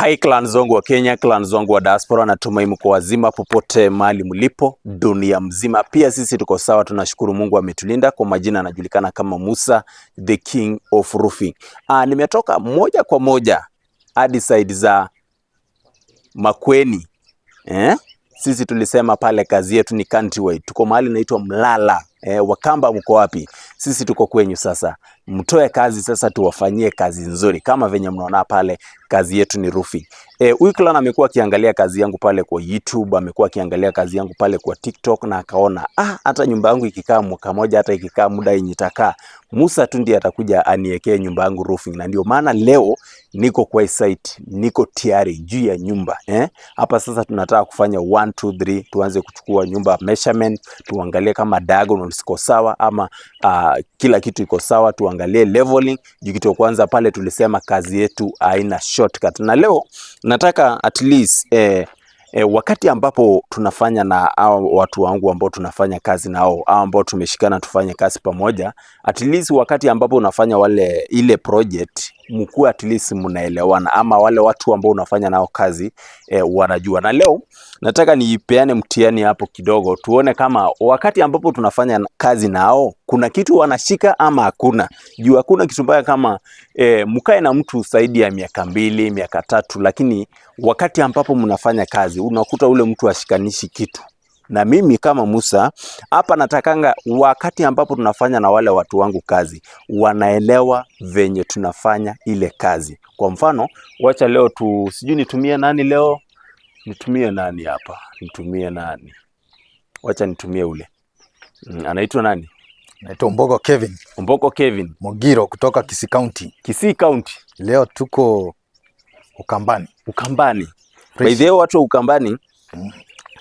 Hi clans wangu wa Kenya, clans wangu wa diaspora, natumai mko wazima popote mahali mlipo dunia mzima. Pia sisi tuko sawa, tunashukuru Mungu ametulinda. Kwa majina anajulikana kama Musa the King of Roofing. Nimetoka moja kwa moja hadi side za Makueni, eh? Sisi tulisema pale kazi yetu ni countrywide. Tuko mahali inaitwa Mlala. Wakamba mko wapi? Sisi tuko kwenyu sasa. Mtoe kazi sasa, tuwafanyie kazi nzuri kama venye mnaona pale, kazi yetu ni roofing. Huyu clan amekuwa akiangalia kazi yangu pale kwa YouTube, amekuwa akiangalia kazi yangu pale kwa TikTok na akaona hata nyumba yangu ikikaa mwaka moja, hata ikikaa muda yenye itakaa, Musa tu ndiye atakuja aniekee nyumba yangu roofing, na ndio maana leo niko kwa site, niko tayari juu ya nyumba, eh? Hapa sasa tunataka kufanya 1 2 3, tuanze kuchukua nyumba measurement, tuangalie kama diagonal ziko sawa ama kila kitu iko sawa, tuangalie leveling. Juu kitu kwanza pale tulisema kazi yetu haina shortcut, na leo nataka at least wakati ambapo tunafanya na hao watu wangu ambao tunafanya kazi nao au ambao tumeshikana tufanye kazi pamoja, at least wakati ambapo unafanya wale ile project mkuwe at least mnaelewana, ama wale watu ambao unafanya nao kazi wanajua. Na leo nataka niipeane mtihani hapo kidogo, tuone kama wakati ambapo tunafanya kazi nao kuna kitu wanashika ama hakuna. Juu hakuna kitu mbaya kama mkae na mtu zaidi ya miaka 2, miaka 3, lakini wakati ambapo mnafanya kazi unakuta ule mtu ashikanishi kitu. Na mimi kama Musa hapa natakanga wakati ambapo tunafanya na wale watu wangu kazi wanaelewa venye tunafanya ile kazi. Kwa mfano, wacha leo tu, sijui nitumie nani leo, nitumie nani hapa, nitumie nani? Wacha nitumie ule anaitwa nani? Naitwa Mbogo Kevin. Mboko Kevin. Mogiro kutoka Kisii County. Kisii County. Leo tuko Ukambani. Ukambani. Fresh. By the way, watu wa Ukambani,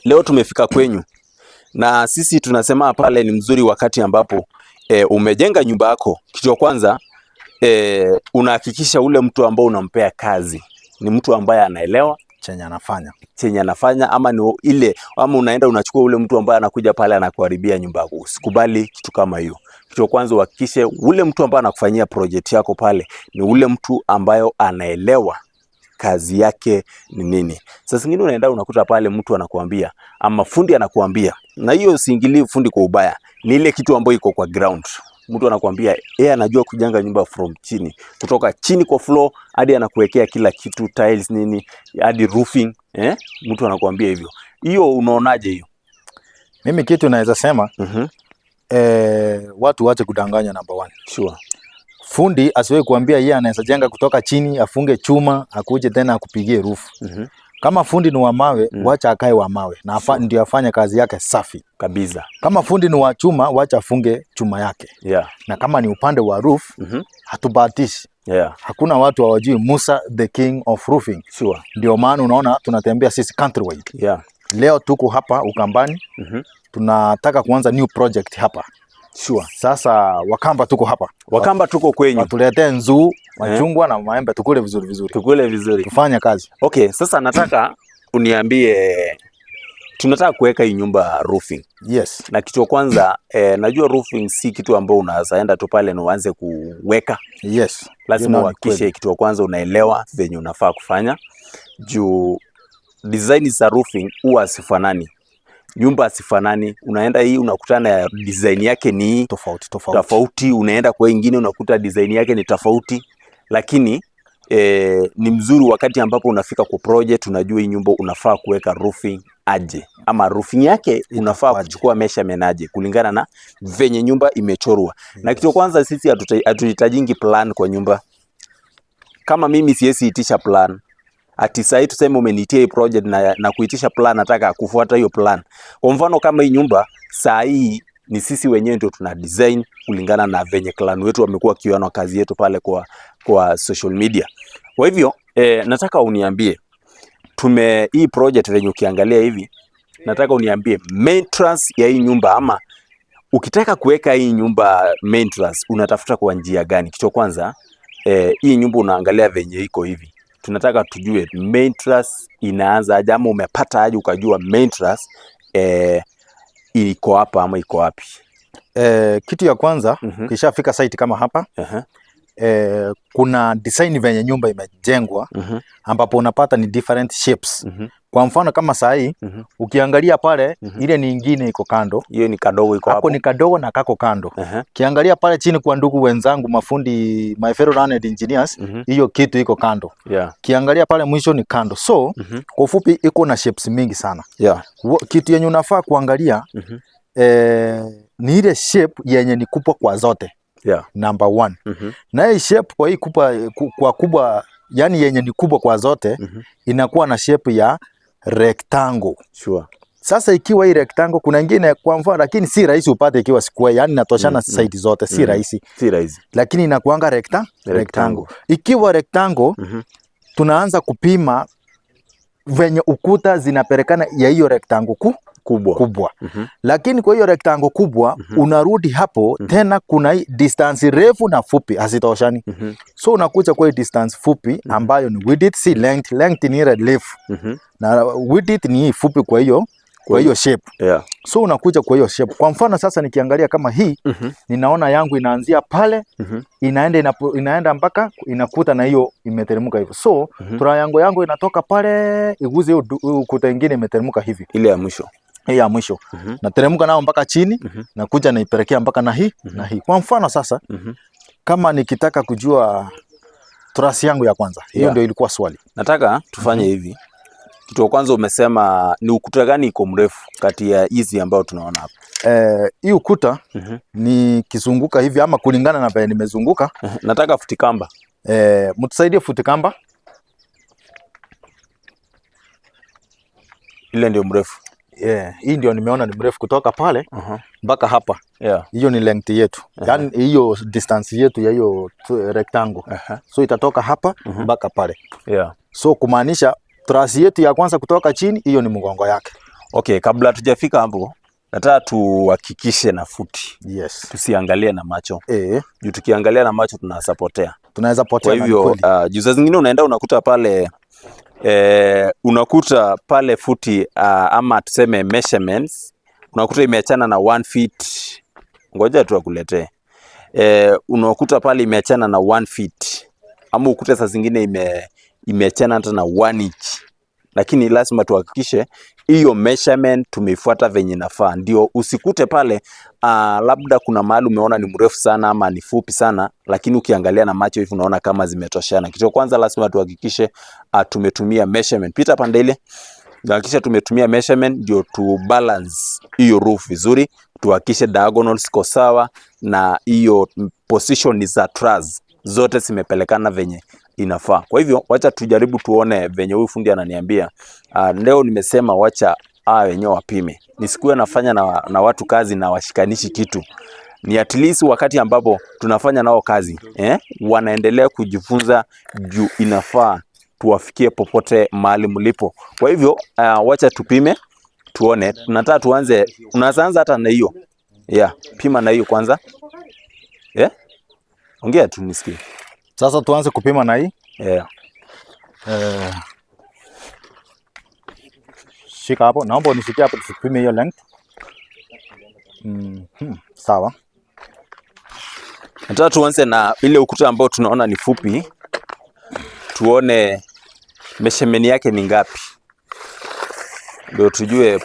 leo tumefika kwenyu na sisi tunasema pale ni mzuri wakati ambapo umejenga nyumba yako. Kitu cha kwanza unahakikisha ule mtu ambao unampea kazi ni mtu ambaye anaelewa chenye anafanya. Chenye anafanya, ama ni ile ama unaenda unachukua ule mtu ambaye anakuja pale anakuharibia nyumba yako. Usikubali kitu kama hiyo. Kitu cha kwanza uhakikishe ule mtu ambaye anakufanyia project yako pale ni ule mtu ambayo anaelewa kazi yake ni nini. Sasa zingine unaenda unakuta pale mtu anakuambia ama fundi anakuambia, na hiyo siingilii fundi kwa ubaya, ni ile kitu ambayo iko kwa ground. Mtu anakuambia yeye anajua kujenga nyumba from chini, kutoka chini kwa floor hadi anakuwekea kila kitu, tiles nini, hadi roofing, eh? Mtu anakuambia hivyo. Hiyo unaonaje hiyo? Mimi kitu naweza sema, watu wache kudanganya, number one. Fundi asiwe kuambia yeye anaweza jenga kutoka chini, afunge chuma, akuje tena akupigie roof. Kama fundi ni wa mawe, wacha akae wa mawe na ndio afanye kazi yake safi. Kama fundi ni wa chuma, wacha afunge chuma yake. Na kama ni upande wa roof, hatubahatishi. Hakuna watu hawajui Musa the King of Roofing. Ndio maana unaona tunatembea sisi countrywide. Leo tuko hapa Ukambani. Tunataka kuanza new project hapa. Sasa Wakamba tuko hapa. Wakamba tuko kwenyu. Watuletee nzuu, machungwa na maembe tukule vizuri vizuri. Tukule vizuri. Tufanye kazi. Okay, sasa nataka uniambie, tunataka kuweka hii nyumba roofing. Na kitu cha kwanza najua roofing si kitu ambao unaweza enda tu pale na uanze kuweka. Lazima Hiyo ni uhakikishe kweli. kitu cha kwanza unaelewa venye unafaa kufanya. Juu design za roofing huwa hazifanani. Nyumba hazifanani. Unaenda hii unakutana ya design yake ni hii tofauti tofauti. Tofauti, unaenda kwa ingine unakuta design yake ni tofauti, lakini ni mzuri wakati ambapo unafika kwa project unajua hii nyumba unafaa kuweka roofing aje, ama roofing yake unafaa Itakuwaje? Kuchukua measurement aje kulingana na venye nyumba imechorwa. Na kitu cha kwanza sisi hatuhitajingi plan kwa nyumba. Kama mimi siwezi itisha plan ati sahii tuseme umeniitia hii project na kuitisha plan, nataka kufuata hiyo plan. Kwa mfano kama hii nyumba saa hii ni sisi wenyewe ndio tuna design kulingana na venye clan wetu wamekuwa wakiona kazi yetu pale kwa social media. Kwa hivyo nataka uniambie tume hii project venye ukiangalia hivi, nataka uniambie maintenance ya hii nyumba, ama ukitaka kuweka hii nyumba maintenance unatafuta kwa njia gani? Kitu cha kwanza hii nyumba unaangalia venye iko hivi, tunataka tujue maintenance inaanza aje, ama umepata aje ukajua maintenance iko hapa ama iko wapi? Kitu ya kwanza, ukishafika site kama hapa, Kuna design venye nyumba imejengwa ambapo unapata ni different shapes. Kwa mfano kama saa hii ukiangalia pale ile ni ingine iko kando. Hiyo ni kadogo iko Hapo hapo. ni kadogo na kako kando. Kiangalia pale chini kwa ndugu wenzangu mafundi, my fellow learned engineers, hiyo kitu iko kando. Kiangalia pale mwisho ni kando. So kwa ufupi iko na shapes mingi sana. Kitu yenye unafaa kuangalia ni ile shape yenye ni kubwa kwa zote. Number one. Na hii shape kwa hii kubwa, kwa kubwa, yani yenye ni kubwa kwa zote inakuwa na shape ya rectangle. Sasa ikiwa hii rectangle, kuna ingine kwa mfano, lakini si rahisi upate ikiwa square, yani inatoshana side zote, si rahisi. Si rahisi. Lakini inakuanga rectangle. Ikiwa rectangle, tunaanza kupima venye ukuta zinapelekana ya hiyo rectangle Kubwa. Kubwa. Lakini kwa hiyo rectangle kubwa unarudi hapo tena kuna hii distance refu na fupi hazitoshani. So unakuja kwa hii distance fupi ambayo ni width, si length. Length ni ile refu na width ni hii fupi kwa hiyo shape. So unakuja kwa hiyo shape. Kwa mfano sasa nikiangalia kama hii ninaona yangu inaanzia pale inaenda inaenda mpaka inakuta na hiyo imeteremka hivyo. So triangle yangu inatoka pale iguze hiyo ukuta ingine imeteremka hivi. Ile ya mwisho. Hii ya mwisho. Nateremka nao mpaka chini nakuja naipelekea mpaka na hii na hii. Kwa mfano sasa kama nikitaka kujua truss yangu ya kwanza, hiyo ndio ilikuwa swali. Nataka tufanye hivi. Kitu ya kwanza umesema ni ukuta gani iko mrefu kati ya hizi ambayo tunaona hapa? Hii ukuta nikizunguka hivi ama kulingana na vile nimezunguka, Nataka futi kamba. Mtusaidie futi kamba. Ile ndio mrefu. Yeah, hii ndio nimeona ni mrefu kutoka pale mpaka hapa. Hiyo ni length yetu. Yaani hiyo distance yetu ya hiyo rectangle. So itatoka hapa mpaka pale. So kumaanisha truss yetu ya kwanza kutoka chini, hiyo ni mgongo yake. Okay, kabla hatujafika hapo, nataka tuhakikishe na futi. Tusiangalie na macho. Juu tukiangalia na macho tunapotea. Tunaweza potea Kwa na ni hivyo kweli. Juu saa zingine unaenda unakuta pale unakuta pale futi ama tuseme measurements unakuta imeachana na 1 feet. Ngoja tu akuletee. Unakuta pale imeachana na 1 feet ama ukute saa zingine imeachana hata na 1 inch, lakini lazima tuhakikishe hiyo measurement tumeifuata venye inafaa, ndio usikute pale labda kuna mahali umeona ni mrefu sana ama ni fupi sana, lakini ukiangalia na macho hivi unaona kama zimetoshana. Kitu cha kwanza lazima tuhakikishe tumetumia measurement. Pita pande ile, tuhakikishe tumetumia measurement ndio tu balance hiyo roof vizuri, tuhakikishe diagonals iko sawa na hiyo position za truss zote zimepelekana venye inafaa. Kwa hivyo wacha tujaribu tuone venye huyu fundi ananiambia. Leo nimesema wacha hawa wenyewe wapime, nisikuwe nafanya na watu kazi na washikanishi kitu. Ni at least wakati ambapo tunafanya nao kazi wanaendelea kujifunza juu inafaa tuwafikie popote mahali mlipo. Kwa hivyo wacha tupime tuone. Tunataka tuanze, unaweza anza hata na hiyo. Yeah, pima na hiyo kwanza. Yeah? Ongea tu nisikie. Sasa tuanze kupima na hii. Yeah. Shika hapo, naomba unishikie hapo tusipime hiyo length. Sawa. Nataka tuanze na ile ukuta ambao tunaona ni fupi, tuone measurement yake ni ngapi, ndio tujue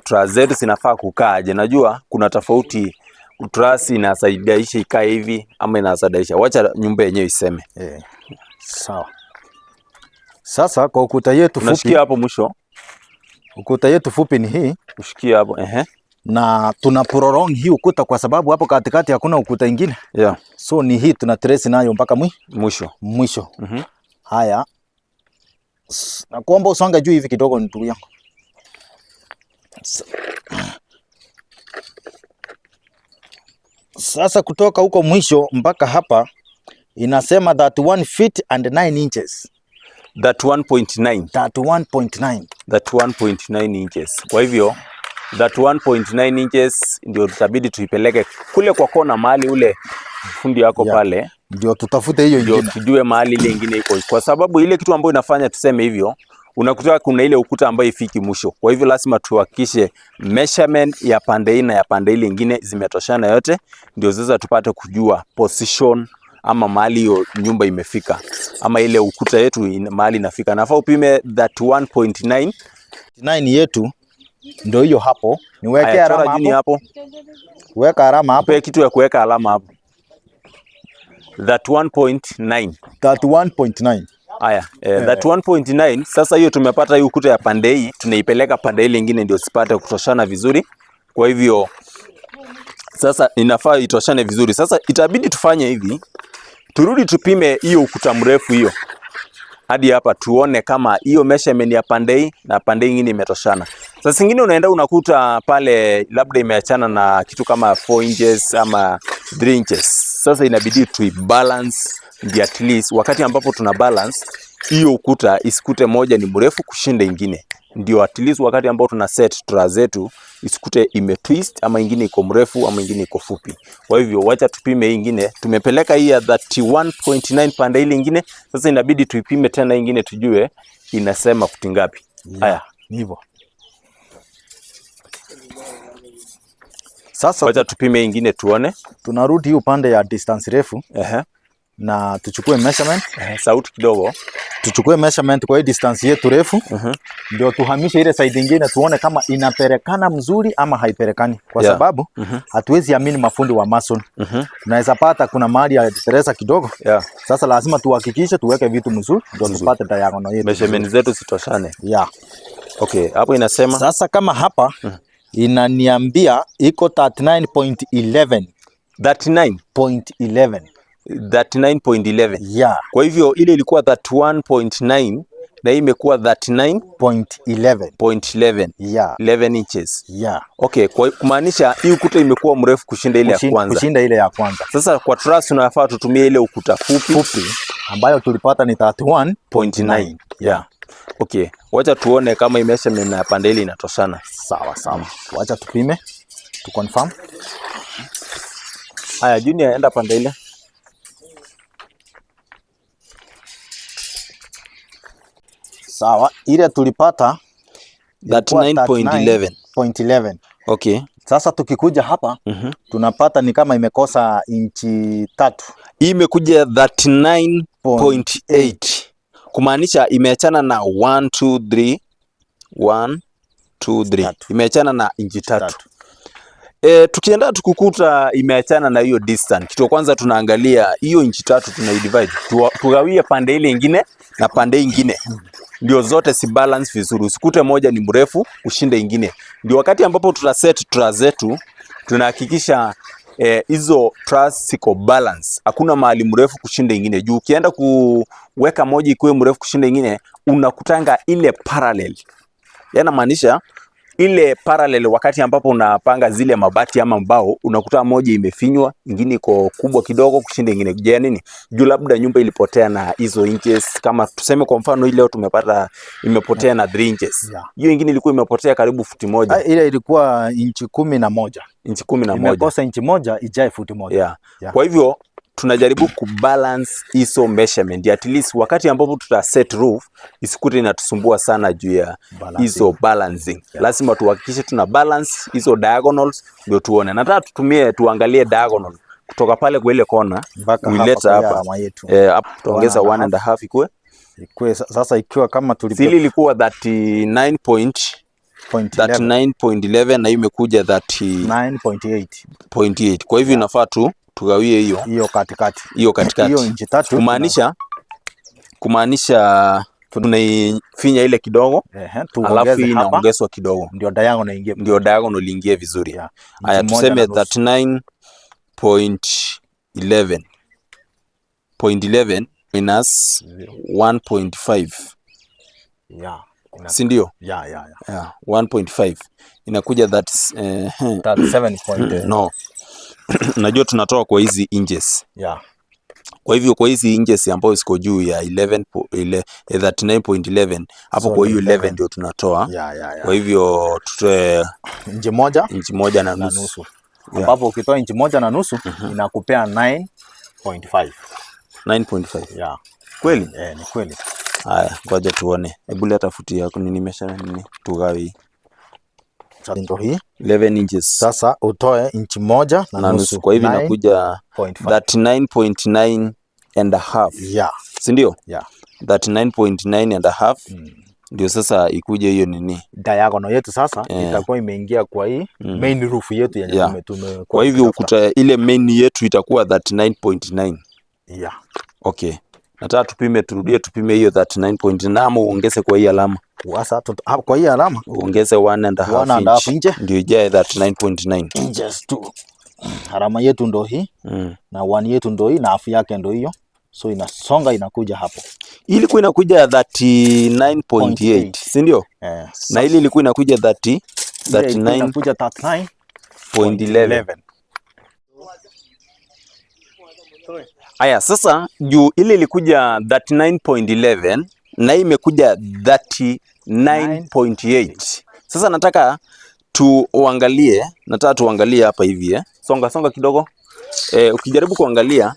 truss zetu zinafaa kukaaje. Najua kuna tofauti, truss inasaidiaisha ikae hivi ama inasaidiaisha. Wacha nyumba yenyewe iseme. Sawa. Sasa kwa ukuta yetu fupi, Unashikia hapo mwisho, ukuta yetu fupi ni hii ushikie hapo ehe. Na tuna prolong hii ukuta kwa sababu hapo katikati hakuna ukuta ingine. So ni hii tuna trace nayo mpaka Mwisho. Mwisho. Haya. Nakuomba usonge juu hivi kidogo ndugu yangu. Sasa kutoka huko mwisho mpaka hapa inasema 31 feet and 9 inches. That 1.9. 31.9. That 1.9 inches. Kwa hivyo that 1.9 inches ndio tutabidi tuipeleke kule kwa kona mahali ule fundi yako pale, Ndio tutafute hiyo ndio ingine. tujue mahali ile ingine iko, kwa sababu ile kitu ambayo inafanya tuseme hivyo, unakuta kuna ile ukuta ambayo ifiki mwisho. Kwa hivyo lazima tuhakikishe measurement ya pande hii na ya pande ile ingine zimetoshana yote, ndio sasa tupate kujua position ama mahali hiyo nyumba imefika ama ile ukuta yetu mahali inafika. Nafaa upime 31.9. 9 yetu ndio hiyo hapo. Niweke Haya, chora alama jini hapo. hapo, Weka alama hapo. pe kitu ya kuweka alama hapo 31.9. 31.9. Haya, 31.9. Sasa hiyo tumepata hii ukuta ya pande hii, tunaipeleka pande ile nyingine ndio sipate kutoshana vizuri. Kwa hivyo sasa inafaa itoshane vizuri. Sasa itabidi tufanye hivi, turudi tupime hiyo ukuta mrefu hiyo hadi hapa, tuone kama hiyo measurement ya pande hii na pande nyingine imetoshana. Sasa zingine unaenda unakuta pale labda imeachana na kitu kama 4 inches ama 3 inches. Sasa inabidi tuibalance ndio at least wakati ambapo tuna balance hiyo ukuta isikute moja ni mrefu kushinda ingine, ndio at least wakati ambao tuna set truss zetu isikute imetwist ama ingine iko mrefu ama ingine iko fupi. Kwa hivyo wacha tupime hii ingine. Tumepeleka hii ya 31.9 pande ile ingine, sasa inabidi tuipime tena ingine tujue inasema futi ngapi. Haya, Ni hivyo. Sasa wacha tupime ingine tuone. tunarudi hii upande ya distance refu Ehe, na tuchukue measurement, ehe, sauti kidogo. tuchukue measurement kwa hii distance yetu refu ndio tuhamishe ile side ingine tuone kama inapelekana mzuri ama haipelekani, kwa sababu hatuwezi amini mafundi wa mason. Tunaweza pata kuna mahali ya teresa kidogo. Sasa lazima tuhakikishe tuweke vitu mzuri ndio tupate diagonal yetu. Measurement zetu zitoshane. Yeah. Okay, hapo inasema Sasa kama hapa inaniambia iko 39.11. 39 .11. 39.11. Yeah, Kwa hivyo ile ilikuwa 31.9 na hii imekuwa 39.11. .11. Yeah. 11 inches. Yeah. Okay, kwa kumaanisha hii ukuta imekuwa mrefu kushinda ile ya kwanza. Kushinda ile ya kwanza. Sasa kwa truss tunafaa tutumie ile ukuta fupi Fupi ambayo tulipata ni 31.9. 0.9. Yeah. Okay, wacha tuone kama measurement na pande ile inatoshana. Sawa sawa. Wacha tupime tu confirm. Haya, Junior enda pande ile. Sawa, ile tulipata ilikuwa 39.11. 39.11. Okay. Sasa tukikuja hapa tunapata ni kama imekosa inchi 3. Hii imekuja 39.8. Kumaanisha imeachana na 1 2 3 1 2 3. Tatu. Imeachana na inchi 3. Tatu. Tukienda tukukuta imeachana na hiyo distance. Kitu ya kwanza tunaangalia hiyo inchi 3 tunaidivide. Tugawie pande ile ingine na pande ingine. Ndio zote si balance vizuri. Usikute moja ni mrefu ushinde ingine. Ndio wakati ambapo tuta set truss zetu tunahakikisha hizo truss ziko balance. Hakuna mahali mrefu kushinda ingine. Juu ukienda kuweka moja ikuwe mrefu kushinda ingine unakutanga ile parallel. Yanamaanisha ile parallel wakati ambapo unapanga zile mabati ama mbao unakuta moja imefinywa, ingine iko kubwa kidogo kushinda ingine. Je, nini? Juu labda nyumba ilipotea na hizo inches, kama tuseme kwa mfano ile leo tumepata imepotea na 3 inches. Hiyo ingine ilikuwa imepotea karibu futi moja. Ile ilikuwa inchi 11. Inchi 11. Imekosa inchi 1 ijae futi 1. Kwa hivyo tunajaribu kubalance hizo measurement at least wakati ambapo tuta set roof isikute inatusumbua sana juu ya Balancing. hizo balancing. Lazima tuhakikishe tuna balance hizo diagonals ndio tuone. Nataka tuangalie diagonal kutoka pale kwa ile kona mpaka hapa uilete kwa hapa. alama yetu. Hapo tutaongeza One 1 and a half ikue. Ikue sasa ikiwa kama tulipo Sili ilikuwa 39 point eleven. 39.11 na hii imekuja thirty 9.8. point eight. Kwa hivyo inafaa tu tugawie hiyo Hiyo katikati. hiyo katikati. Hiyo inchi 3. Kumaanisha tunaifinya ile kidogo, alafu tuongeze hii hapa. inaongezwa kidogo. Ndio diagonal ingie. Ndio diagonal ingie vizuri. Haya, Inchi moja tuseme na nusu. 39.11. Point eleven minus 1.5. Si ndio? Yeah. Yeah, 1.5. Inakuja that's, 37 point, no. Najua tunatoa kwa hizi inches. Kwa hivyo kwa hizi inches ambazo ziko juu ya 39.11, hapo So kwa hiyo ni 11 11. ndio tunatoa. Kwa hivyo tutoe Inchi moja inchi moja na na nusu. nusu. Ambapo ukitoa inchi moja na nusu inakupea 9.5. 9.5. Kweli? Ni kweli. Haya, ngoja tuone. Hebu leta futi yako nini measurement nini tugawe hii. Ndio hii. 11 inches. Sasa utoe inchi moja na na nusu. nusu. Kwa hivyo inakuja 9.5. 39.9 and a half. Si ndio? Yeah. 39.9 and a half. Ndio sasa ikuje hiyo nini? Diagonal yetu sasa itakuwa imeingia kwa hii main roof yetu yenye Kwa hivyo ukuta ile main yetu itakuwa 39.9. Yeah. Okay. Nataka tupime, turudie tupime hiyo 39.9 ama uongeze kwa hii alama. Sasa kwa hii alama Uongeze 1.5 One and a half inch. inch. Ndio ijae 39.9. Inches tu. Alama yetu ndo hii na one yetu ndo hii na half yake ndo hiyo. So inasonga inakuja hapo. Hii ilikuwa inakuja 39.8, si ndio? Na ile ilikuwa inakuja Ile ilikuwa inakuja 39 point eleven. eleven. Aya, sasa juu ile ilikuja 39.11 na hii imekuja 39.8. Sasa nataka tuangalie, nataka tuangalie hapa hivi. Songa songa kidogo. Ukijaribu kuangalia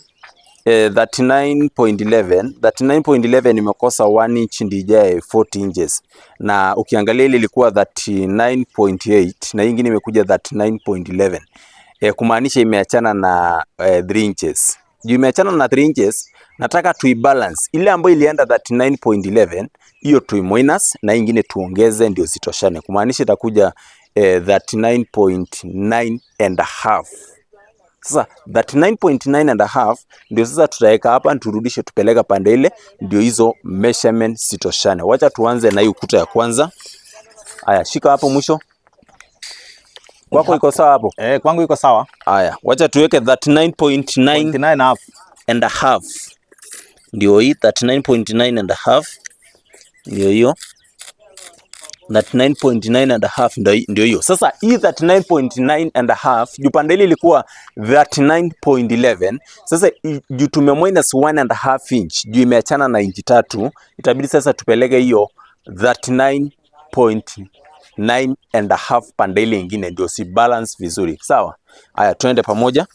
39.11, 39.11 imekosa 1 inch ndio ijae 40 inches. Na ukiangalia ile ilikuwa 39.8 na hii nyingine imekuja 39.11. Kumaanisha imeachana na 3 inches. Juu imeachana na 3 inches, nataka tuibalance. Ile ambayo ilienda 39.11 hiyo tuiminus na ingine tuongeze ndio zitoshane. Kumaanisha itakuja 39.9 and a half. Sasa 39.9 and a half ndio sasa tutaweka hapa, turudishe tupeleka pande ile, ndio hizo measurement zitoshane. Wacha tuanze na hii ukuta ya kwanza. Aya, shika hapo mwisho. Kwako iko sawa hapo? Kwangu iko sawa. Aya, wacha tuweke 39.9 Point nine half. and a half. Ndio hii 39.9 and a half. Ndio hiyo. 39.9 and a half ndio hiyo. Sasa hii 39.9 and a half juu pande ile ilikuwa 39.11. Sasa juu tume minus 1 and a half inch, juu imeachana na inchi 3, itabidi sasa tupeleke hiyo 39.9 and a half pande ile nyingine ndio si balance vizuri. Sawa? Haya, twende pamoja.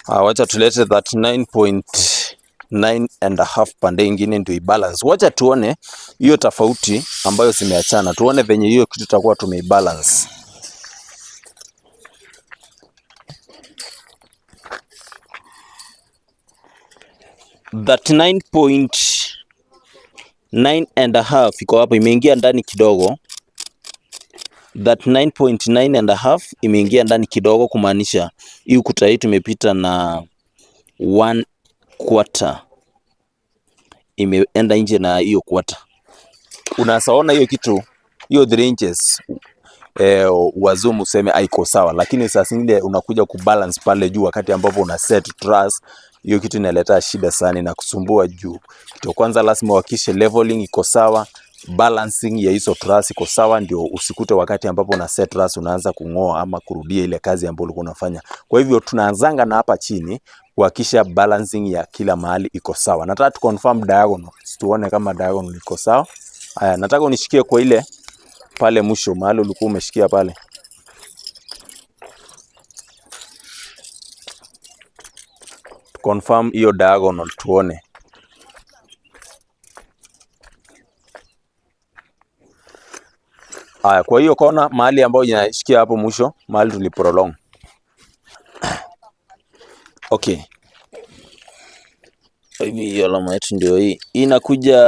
Wacha tulete 39.9 and a half pande nyingine ndio ibalance. Wacha tuone hiyo tofauti ambayo zimeachana. Tuone venye hiyo kitu tutakuwa tumeibalance. 39.9 and a half iko hapo, imeingia ndani kidogo. 39.9 and a half imeingia ndani kidogo, kumaanisha hii ukuta hii tumepita na 1/4 imeenda nje na hiyo quarter. Unasaona hiyo kitu, hiyo 3 inches, wazumu useme haiko sawa, lakini saa zingine unakuja kubalance pale juu wakati ambapo una set truss, hiyo kitu inaleta shida sana na kusumbua juu. Kitu kwanza lazima uhakikishe leveling iko sawa, balancing ya hizo truss iko sawa, ndio usikute wakati ambapo una set truss unaanza kungoa ama kurudia ile kazi ambayo ulikuwa unafanya. Kwa hivyo tunaanzanga na hapa chini kuhakikisha balancing ya kila mahali iko sawa. Nataka tu confirm diagonal, tuone kama diagonal iko sawa. Haya, nataka unishikie kwa ile pale mwisho mahali ulikuwa umeshikia pale. Confirm hiyo diagonal tuone. Haya, kwa hiyo kona mahali ambayo inashikia hapo mwisho, mahali tuliprolong. Okay. Hivi hiyo alama yetu ndio hii. Hii inakuja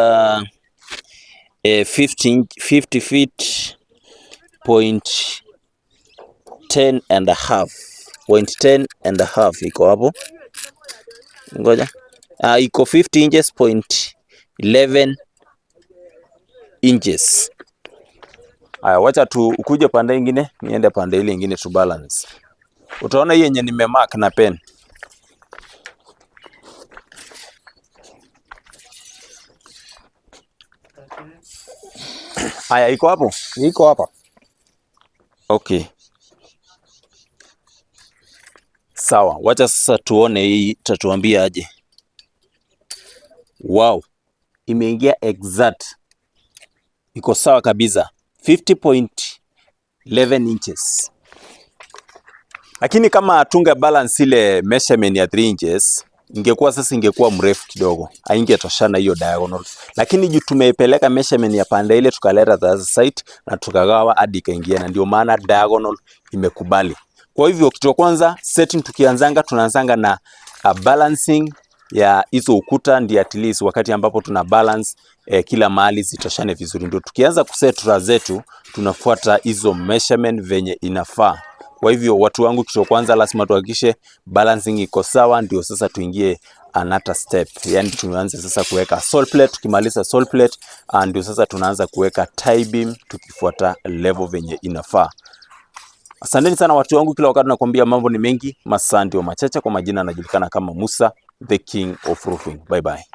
50 feet point ten and a half. Point ten and a half iko hapo. Ngoja. Iko 50 inches point eleven inches. Haya, wacha tu ukuje pande nyingine, niende pande ile nyingine tu balance. Utaona hii yenye nimemark na pen. Haya, iko hapo? Iko hapa. Okay. Sawa, wacha sasa tuone hii itatuambia aje. Wow, imeingia exact. Iko sawa kabisa. 50.11 inches. Lakini kama tunge balance ile measurement ya 3 inches, Ingekuwa sasa ingekuwa mrefu kidogo, haingetoshana hiyo diagonal, lakini juu tumeipeleka measurement ya pande ile, tukaleta the other side na tukagawa hadi ikaingia, na ndio maana diagonal imekubali. Kwa hivyo kitu ya kwanza setting, tukianzanga tunaanzanga na balancing ya hizo ukuta, ndio at least wakati ambapo tuna balance kila mahali zitoshane vizuri, ndio tukianza kuset truss zetu tunafuata hizo measurement venye inafaa. Kwa hivyo watu wangu, kitu ya kwanza lazima tuhakikishe balancing iko sawa, ndio sasa tuingie another step, yani tuanze sasa kuweka sole plate. Tukimaliza sole plate, ndio sasa tunaanza kuweka tie beam tukifuata level venye inafaa. Asanteni sana watu wangu, kila wakati nakwambia mambo ni mengi, masaa ndio machache. Kwa majina anajulikana kama Musa the King of Roofing. Bye bye.